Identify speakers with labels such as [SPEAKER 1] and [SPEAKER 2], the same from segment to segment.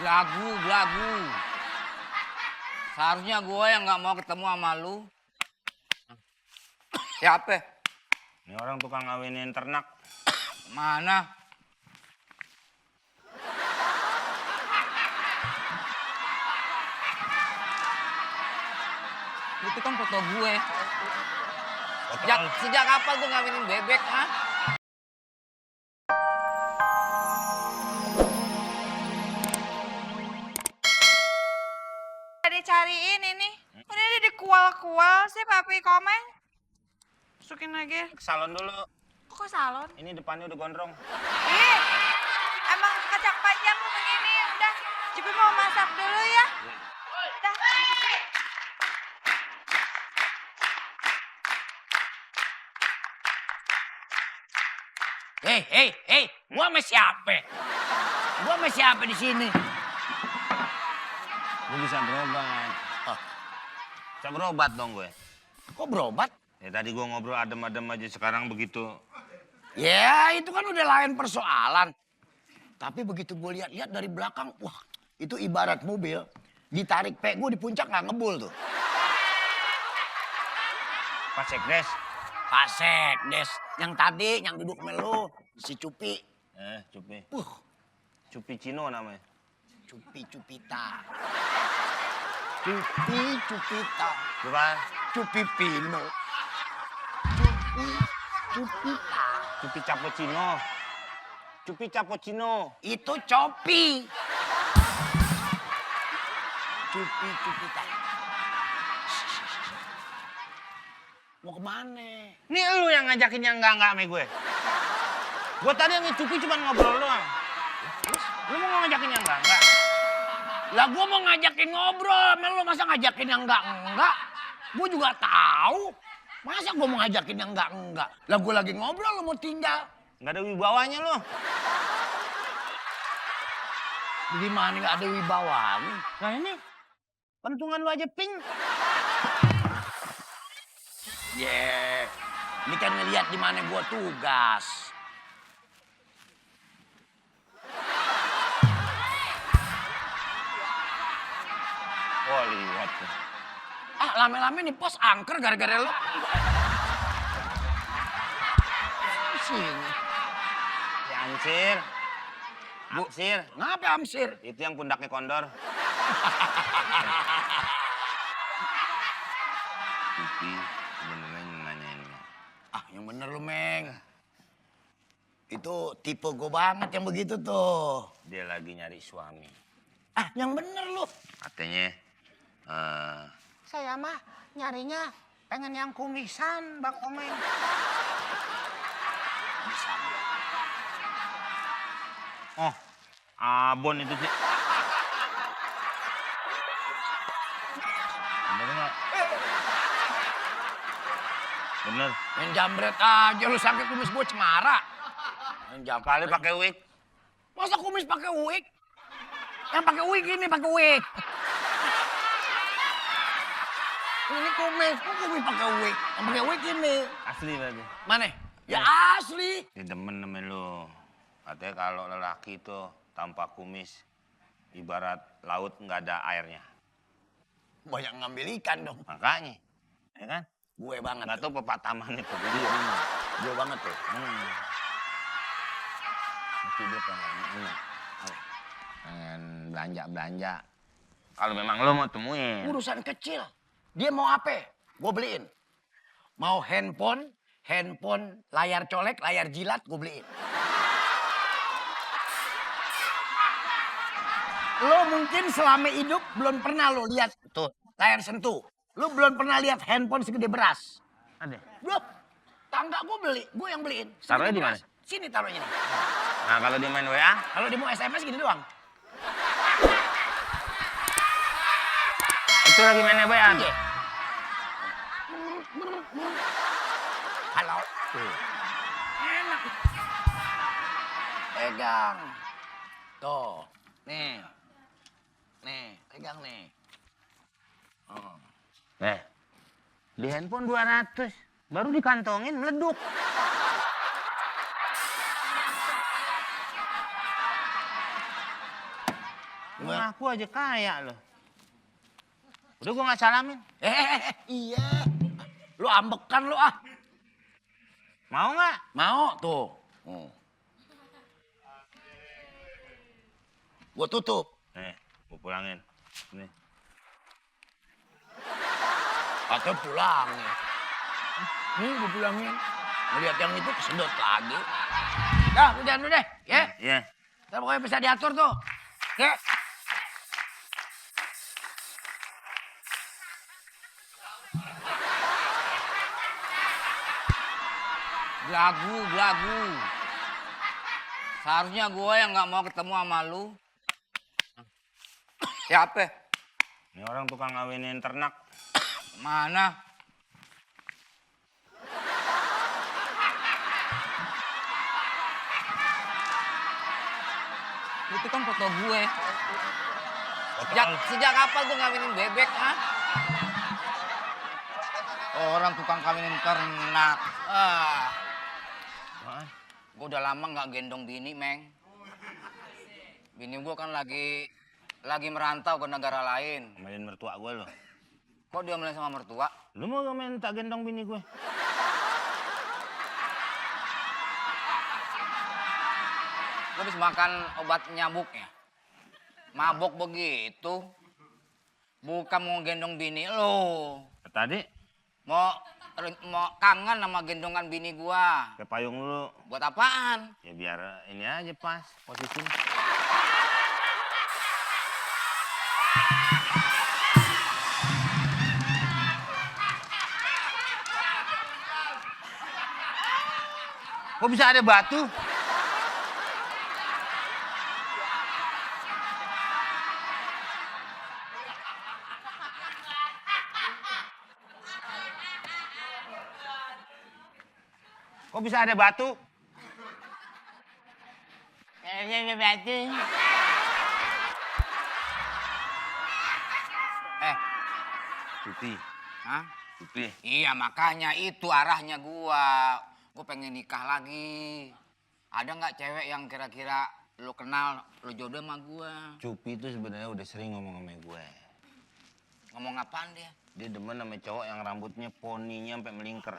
[SPEAKER 1] Belagu. Seharusnya gue yang nggak mau ketemu sama lu. Siapa?
[SPEAKER 2] Ini orang tukang ngawinin ternak.
[SPEAKER 1] Mana? Itu kan foto gue. Sejak kapan tuh ngawinin bebek, ha?
[SPEAKER 3] Dicariin ini. Udah dikual-kual sih Papi Komeng. Masukin lagi.
[SPEAKER 2] Ke salon dulu.
[SPEAKER 3] Kok salon?
[SPEAKER 2] Ini depannya udah gondrong.
[SPEAKER 3] Ih, emang kacang panjang lu begini. Udah, Cipi mau masak dulu ya. Udah.
[SPEAKER 1] Hei, gua sama siapa? Gua sama siapa di sini?
[SPEAKER 2] Gue bisa berobat. Bisa berobat dong gue.
[SPEAKER 1] Kok berobat?
[SPEAKER 2] Ya tadi gue ngobrol adem-adem aja, sekarang begitu.
[SPEAKER 1] Ya, itu kan udah lain persoalan. Tapi begitu gue lihat-lihat dari belakang, wah, itu ibarat mobil ditarik pek gue di puncak nggak ngebul tuh.
[SPEAKER 2] Pak Sekdes.
[SPEAKER 1] Pak Sekdes, yang tadi yang duduk melu si Cupi.
[SPEAKER 2] Cupi. Cupi Cino namanya.
[SPEAKER 1] Cupita. Cupita.
[SPEAKER 2] Coba.
[SPEAKER 1] Cupi Pino. Cupita.
[SPEAKER 2] Cupi Cappuccino. Cupi Cappuccino.
[SPEAKER 1] Itu Copi. Cupita. Mau kemana?
[SPEAKER 2] Ini lu yang ngajakin yang enggak sama gue. Gue tadi yang Cupi cuma ngobrol doang. Lu mau ngajakin yang enggak?
[SPEAKER 1] Lah gue mau ngajakin ngobrol, sama lu masa ngajakin yang enggak? Gue juga tahu. Masa gue mau ngajakin yang enggak? Lah gue lagi ngobrol, lu mau tinggal.
[SPEAKER 2] Nggak ada wibawanya lu.
[SPEAKER 1] Gimana nggak ada wibawanya?
[SPEAKER 2] Nah ini, pentungan lu aja pink.
[SPEAKER 1] Ini kan ngeliat di mana gue tugas.
[SPEAKER 2] Oh lihat tuh.
[SPEAKER 1] Lame-lame nih pos angker gara-gara lo. Sini.
[SPEAKER 2] Ya Amsir. Amsir.
[SPEAKER 1] Ngapa Amsir?
[SPEAKER 2] Itu yang pundaknya kondor. Cupi beneran nanyain lo.
[SPEAKER 1] Yang bener lu, Meng. Itu tipe gue banget yang begitu tuh.
[SPEAKER 2] Dia lagi nyari suami.
[SPEAKER 1] Yang bener lu.
[SPEAKER 2] Katanya, saya mah nyarinya pengen yang kumisan, Bang Komeng. Oh, abon itu sih. Bener nggak? Bener.
[SPEAKER 1] Main jambret aja lu sampai kumis gue cemara.
[SPEAKER 2] Kali pakai wig.
[SPEAKER 1] Masa kumis pakai wig? Yang pakai wig ini pakai wig. Ini kumis, kok kumis pakai wig? Yang pakai wig ini.
[SPEAKER 2] Asli berarti.
[SPEAKER 1] Mana? Ya asli.
[SPEAKER 2] Dia demen sama lu. Katanya kalau lelaki itu tanpa kumis, ibarat laut nggak ada airnya.
[SPEAKER 1] Banyak ngambil ikan dong.
[SPEAKER 2] Makanya, ya kan?
[SPEAKER 1] Gue banget.
[SPEAKER 2] Nggak tahu pepataman itu.
[SPEAKER 1] Gue banget tuh.
[SPEAKER 2] Mesti dia pengen belanja. Kalau memang lo mau temuin.
[SPEAKER 1] Urusan kecil. Dia mau apa? Gue beliin. Mau handphone, layar colek, layar jilat, gue beliin. Lo mungkin selama hidup belum pernah lo lihat tuh layar sentuh. Lo belum pernah lihat handphone segede beras.
[SPEAKER 2] Ada.
[SPEAKER 1] Belum. Tangga gue beli, gue yang beliin.
[SPEAKER 2] Taruhnya di mana?
[SPEAKER 1] Sini taruhnya nih.
[SPEAKER 2] Nah kalau dia main WA?
[SPEAKER 1] Kalau dia mau SMS gini doang.
[SPEAKER 2] Itu lagi main WA?
[SPEAKER 1] Iya. Halo. Enak. Pegang. Tuh. Nih. Pegang nih.
[SPEAKER 2] Di handphone 200. Baru dikantongin meleduk. Ngaku aja kaya lo. Udah gua nggak salamin.
[SPEAKER 1] Iya. Lu ambekan lu ah.
[SPEAKER 2] Mau nggak?
[SPEAKER 1] Mau tuh. Gua tutup.
[SPEAKER 2] Nih, gua pulangin. Nih.
[SPEAKER 1] Katanya pulangin. Nih gua pulangin. Ngeliat yang itu kesedot lagi. Dah, udah deh. Ya.
[SPEAKER 2] Iya.
[SPEAKER 1] Ntar pokoknya bisa diatur tuh. Oke.
[SPEAKER 4] Belagu. Seharusnya gue yang nggak mau ketemu sama lu. Siapa?
[SPEAKER 2] Ini orang tukang ngawinin ternak.
[SPEAKER 4] Mana? Itu kan foto gue. Sejak kapan tuh ngawinin bebek, ha? Orang tukang kawinin ternak. Gue udah lama nggak gendong bini, Meng. Bini gue kan lagi merantau ke negara lain.
[SPEAKER 2] Ngomelin mertua gue lo.
[SPEAKER 4] Kok dia main sama mertua?
[SPEAKER 2] Lu mau minta gendong bini gue?
[SPEAKER 4] Lu habis makan obat nyamuknya? Mabok begitu. Bukan mau gendong bini lo.
[SPEAKER 2] Tadi
[SPEAKER 4] Mau kangen sama gendongan bini gua.
[SPEAKER 2] ke payung lu.
[SPEAKER 4] Buat apaan?
[SPEAKER 2] Ya biar ini aja pas posisinya. Kok bisa ada batu? Kok bisa ada batu?
[SPEAKER 4] Ada batu.
[SPEAKER 2] Tuti.
[SPEAKER 4] Hah?
[SPEAKER 2] Tuti.
[SPEAKER 4] Iya makanya itu arahnya gua. Gua pengen nikah lagi. Ada nggak cewek yang kira-kira lu kenal, lu jodoh sama gua?
[SPEAKER 2] Cupi itu sebenarnya udah sering ngomong sama gue.
[SPEAKER 4] Ngomong apaan dia?
[SPEAKER 2] Dia demen sama cowok yang rambutnya poninya sampai melingkar.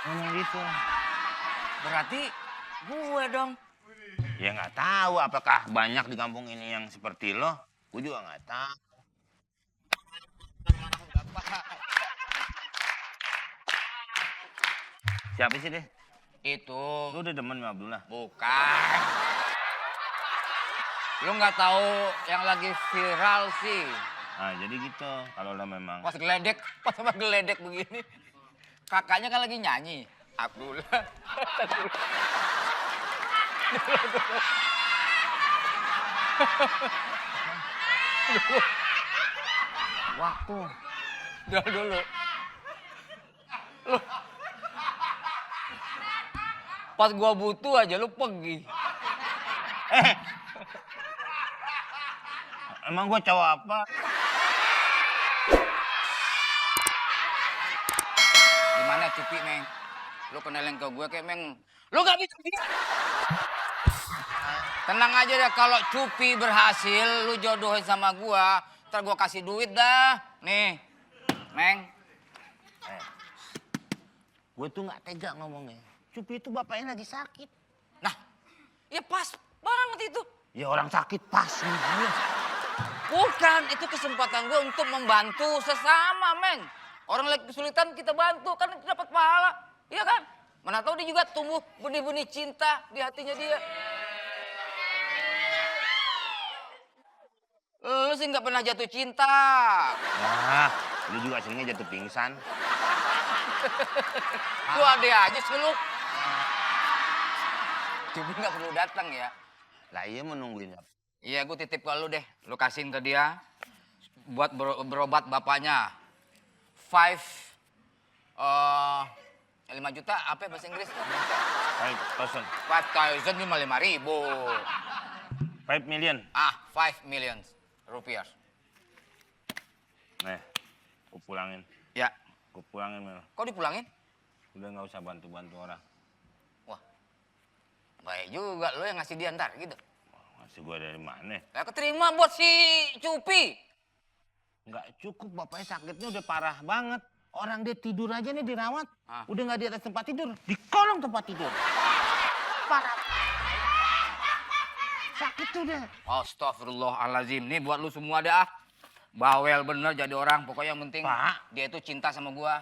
[SPEAKER 2] Ngomong gitu.
[SPEAKER 4] Berarti gue dong.
[SPEAKER 2] Ya nggak tahu apakah banyak di kampung ini yang seperti lo. Gue juga nggak tahu. Siapa sih deh?
[SPEAKER 4] Itu
[SPEAKER 2] Lu udah demen sama Abdullah?
[SPEAKER 4] bukan. Lu nggak tahu yang lagi viral sih.
[SPEAKER 2] Nah jadi gitu. Kalau lo memang.
[SPEAKER 4] Pas sama geledek begini. Kakaknya kan lagi nyanyi. Abdullah.
[SPEAKER 2] Waktu.
[SPEAKER 4] Dulu. Lu. Pas gua butuh aja lu pergi.
[SPEAKER 2] Emang gue cowok apa?
[SPEAKER 4] Gimana Cupi, Meng? Lu kenalin ke gue kayak, Meng. Lu gak bisa. Tenang aja deh, kalau Cupi berhasil, lu jodohin sama gua, ntar gua kasih duit dah. Nih, Meng.
[SPEAKER 2] Gue tuh nggak tega ngomongnya. Cupi itu bapaknya lagi sakit.
[SPEAKER 4] Nah, ya pas banget itu.
[SPEAKER 2] Ya orang sakit pas nih.
[SPEAKER 4] Bukan, itu kesempatan gua untuk membantu sesama, Meng. Orang lagi kesulitan kita bantu, kan itu dapat pahala. Iya kan? Mana tahu dia juga tumbuh benih-benih cinta di hatinya dia. Lu sih nggak pernah jatuh cinta.
[SPEAKER 2] Nah, lu juga seringnya jatuh pingsan.
[SPEAKER 4] Lu ade aja sih lu. Cupi nggak perlu datang ya.
[SPEAKER 2] Lah iya menungguin apa?
[SPEAKER 4] Iya, gue titip ke lu deh. Lu kasihin ke dia buat berobat bapaknya. 5 juta apa bahasa Inggris?
[SPEAKER 2] 5,000.
[SPEAKER 4] 5,000 cuma 5.000.
[SPEAKER 2] 5 million.
[SPEAKER 4] 5 million rupiah.
[SPEAKER 2] Nih, gue pulangin.
[SPEAKER 4] Ya.
[SPEAKER 2] Gue pulangin, Mel.
[SPEAKER 4] Kok dipulangin?
[SPEAKER 2] Udah nggak usah bantu-bantu orang.
[SPEAKER 4] Wah, Baik juga lo yang ngasih dia ntar gitu.
[SPEAKER 2] Masih gue dari mana?
[SPEAKER 4] Ya keterima buat si Cupi.
[SPEAKER 2] Nggak cukup, bapaknya sakitnya udah parah banget. Orang dia tidur aja nih dirawat.
[SPEAKER 4] Ah.
[SPEAKER 2] Udah nggak di atas tempat tidur, di kolong tempat tidur. Parah. Sakit tuh deh.
[SPEAKER 4] Astagfirullahaladzim. Nih buat lu semua deh ah. Bawel bener jadi orang. Pokoknya yang penting
[SPEAKER 2] Pak.
[SPEAKER 4] dia itu cinta sama gua.